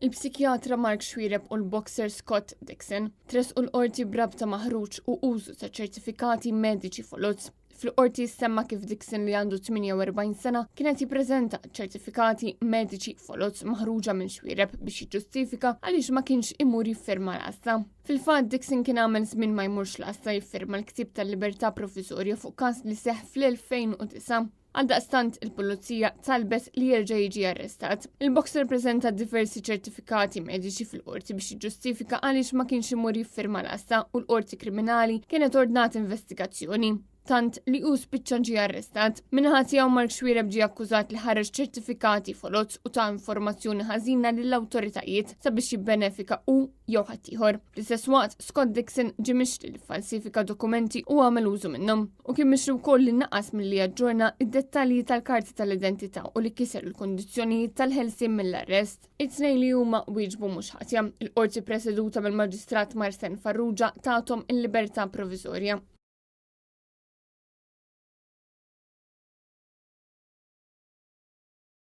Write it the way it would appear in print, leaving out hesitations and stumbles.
Il-psikjatra Mark Xuereb u l-boxer Scott Dixon tressqu l-qorti b'rabta ma' ħruġ u użu ta' ċertifikati mediċi foloz. Fil-qorti semma kif Dixon, li għandu 48 sena, kienet jippreżenta ċertifikati mediċi foloz maħruġa minn Xuereb biex jiġġustifika għaliex ma kienx imur jiffirma l-għassa. Fil-fatt, Dixon kien għamel żmien ma jmurx l-għassa jiffirma l-ktib tal-libertà provviżorja fuq każ li seħ fl-2009. Għaldaqstant, il-pulizija talbet li jerġa' jiġi arrestat. Il-boxer preżenta diversi ċertifikati mediċi fil-qorti biex jiġġustifika għaliex ma kienx imur jiffirma l-għassa u l-qorti kriminali kienet ordnat investigazzjoni, tant li hu spiċċa ġie arrestat. Min-naħa tiegħu, Mark Xuereb ġie akkużat li ħareġ ċertifikati foloz u ta' informazzjoni ħażina lill-awtoritajiet sabiex jibbenefika hu jew ħaddieħor. Fl-istess waqt, Scott Dixon ġie mixli li falsifika dokumenti u għamel użu minnhom u kien mixli wkoll li naqas milli jaġġorna id-dettalji tal-karti tal-identità u li kiser il-kondizzjonijiet tal-ħelsien mill-arrest. It-tnejn li huma wieġbu mhux ħatja. Il-qorti preseduta mill-Maġistrat Marsen Farrugia tathom il-libertà provviżorja.